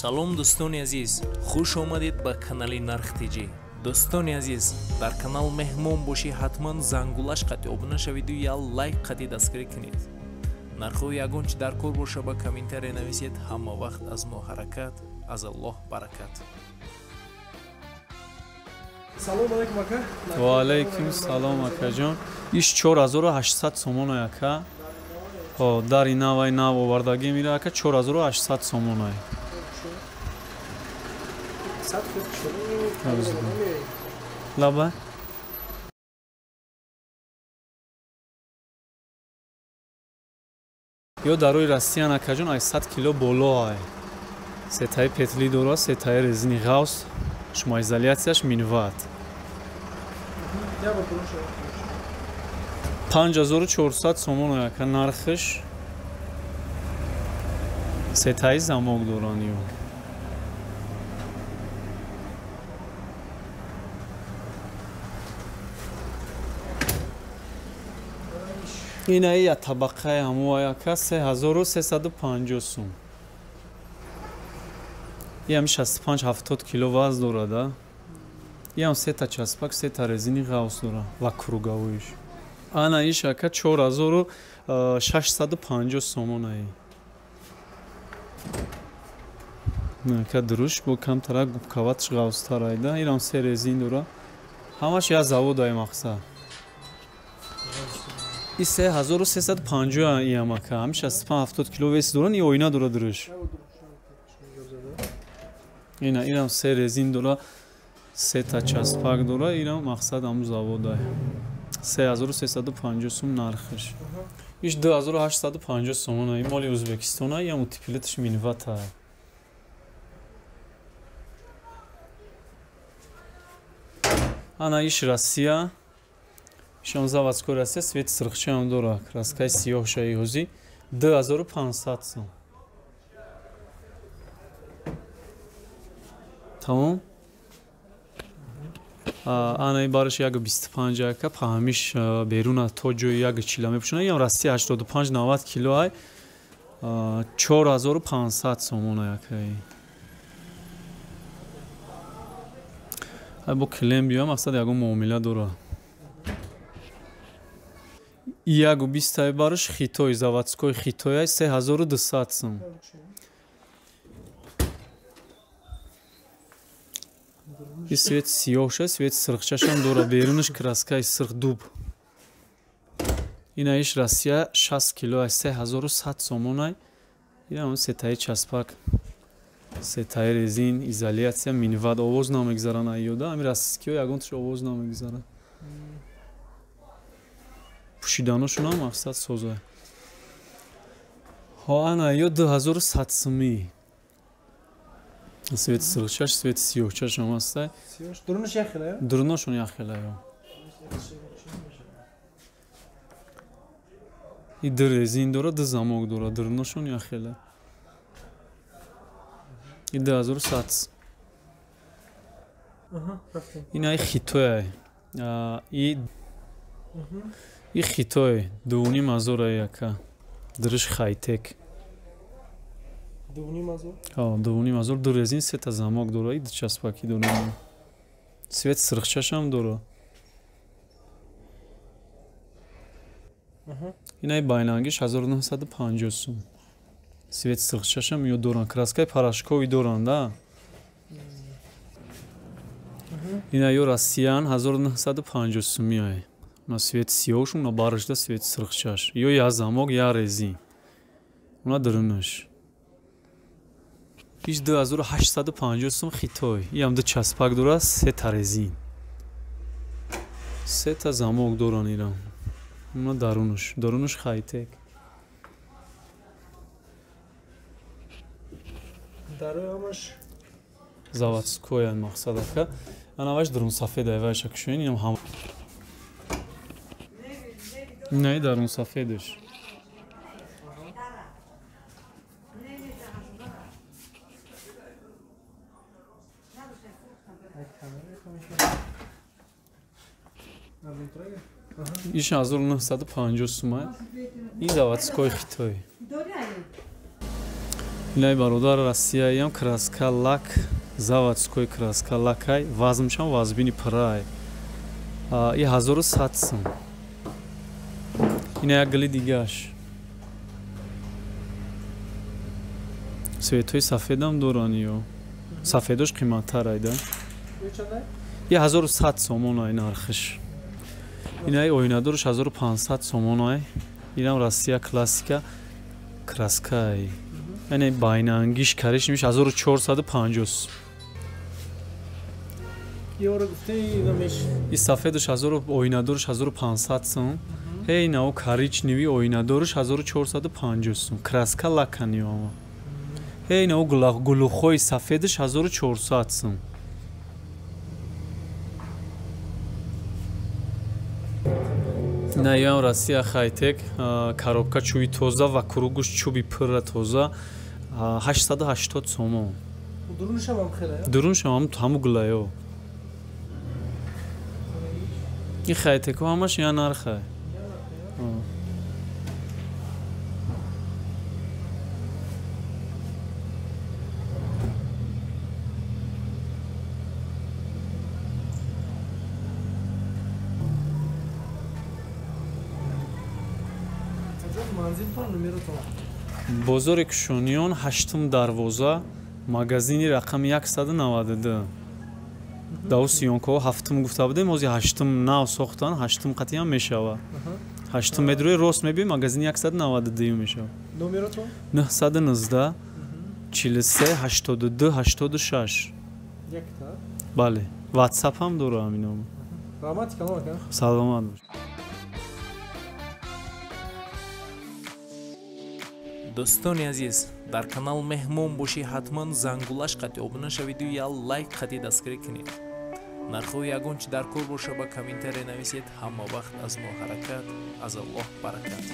Салом, дӯстони азиз, хуш омадед ба канали Нарх ТЖ. Дӯстони азиз, дар канал меҳмон бошӣ, ҳатман зангулаш қати обуна шавиду я лайк қати дастгирӣ кунед. Нархҳои ягон чи дар кор боша, ба комментария нависед. Ҳама вақт аз мо ҳаракат, аз Аллоҳ баракат. Салом алейкум, ака. Ва алейкум салом, акаҷон. Иш 4800 сомон, ака. Дари навай нав овардагӣ мира, ака, 4800 сомонай. Лаба. Ё дарои Россиян, акаҷон, ай 100 кило боло ай. Сетаи петли дора, сетаи резини ғавс, шумоизоляцияш минват. 5400 сомон, ака, нархш. Сетаи замок доран ё. Инаи я табақаи ҳамоай, ака, 3350 сум. Иам 65-70 кило вазн дорада. Иам сета часпак, сета резини ғавс дора ва круговоиш. Ана иш, ака, 4650 сомонаи. Ака, дуруш бо камтара губкаватш ғавстарайда. Ирам се резин дора. Ҳамаш я заводаи мақсад. И 3350 иам, ака, ҳами 65-70 кило вес доран, и оина дора дуруш. Ина ирам се резин дора, сета часпак дора, ирам мақсад ҳаму заводай. 3350 сум нархш. Иш 2850 сомона, и моли Ӯзбекистона, иам утеплиташ минвата. Ана иш Россия. Ишон заводской Россия, свет сирхчаам дора, краскаи сиёҳшаи ҳозӣ 2500 сом. Тамом? Ана и бараш 1,25, ака, паҳамиш беруна то ҷои 1,40 мепӯшона. Иам Россия 85-90 кило ай, 4500 сомона, акаи. Ай бо клем биём, мақсад ягон муомила дора. 1,20 бараш хитой, заводской хитой, 3200 сум. И свет сиёҳша, свет сирхчашам дора, берунаш краскаи сирх дуб. Ина иш Россия 60 кило ай, 3100 сомонай. Ина сетаи часпак, сетаи резин, изоляция, минват, овоз намегзаран айёда. Ами российскиҳо ягонташ овоз намегзаран. Пӯшиданошунам мақсад соза. Ҳо, ана ё 2100 сумӣ. Свет сирхчаш, свет сиёҳчаш ҳам ҳастай. Дурунаш яхела? Дуруношон яхела ё. И ду резин дора, ду замок дора, дуруношон яхела. И 2100. Ина и хитояй. И хитой 2,5 ҳазора, ака. Дуриш хайтек. 2,5 ҳазор? Ҳо, 2,5 ҳазор, ду резин, сета замок дора, и ду часпакӣ дора. Свет сирхчашам дора. Инаи байнангиш 1950 сум. Свет сирхчашам ё доран, краскаи порошковӣ доран, да? Ина ё Россиян 1950 сумӣ ай. Уна свет сиёҳш, уна барашда свет сирхчаш. Ё я замок, я резин. Уна дурунаш. Иш 2850 сум хитой. Иам ду часпак дора, сета резин. Сета замок доран ирам. Уна дарунуш. Дарунуш хайтек. Даруамаш заводскоян мақсад ака. Ана ваш дарун сафед айвайша кушоин инам ҳам. Не, дарун сафедаш. Иш 1950 сумай. Ин заводской Хитой. Инай бародар Россияям краска лак, заводской краска лакай, вазмшам вазбини пырай. И 1100 сум. Ина як гили дигаш. Светои сафедам доран ё. Сафедош қиматтар айда. И 1100 сомон ай нархиш. Инай оинадорш 1500 сомон ай. Инам Россия классика краскай. Яъне байнангиш кариш миш 1450. Ёро гуфтаи инамеш. И сафедаш 1000 оинадорш 1500 сом. Ҳей нао коричневый оинадорш 1450 сом. Краска лакани ама. Ҳей нао гулухои сафедаш 1400 сом. На ём Россия хайтек, коробка чӯби тоза ва кругуш чӯби пурра тоза 880 сомон. Дуруншам ҳам хеле? Дуруншам ҳаму гулаё. Ин хайтеко ҳамаш я нархай. Бозори Кушониён 8 дарвоза, магазини рақами 192. Даву сиёнкаҳо 7 гуфта будем, ҳозир 8 нав сохтан, 8 қатъиян мешавад. 8 метрои рост мебиёй, магазини 192 мешавад. Номеротон? 919 43 82 86. Якта? Бале. WhatsApp ҳам дора ҳамин номер. Раҳмати калом ака. Саломат бош. Дӯстони азиз, дар канал меҳмон бошӣ ҳатман зангулаш қатъи обуна шавиду я лайк қатъи дастгирӣ кунед. Нархҳои ягон чи дар кор боша ба комментария нависед. Ҳама вақт аз мо ҳаракат, аз Аллоҳ баракат.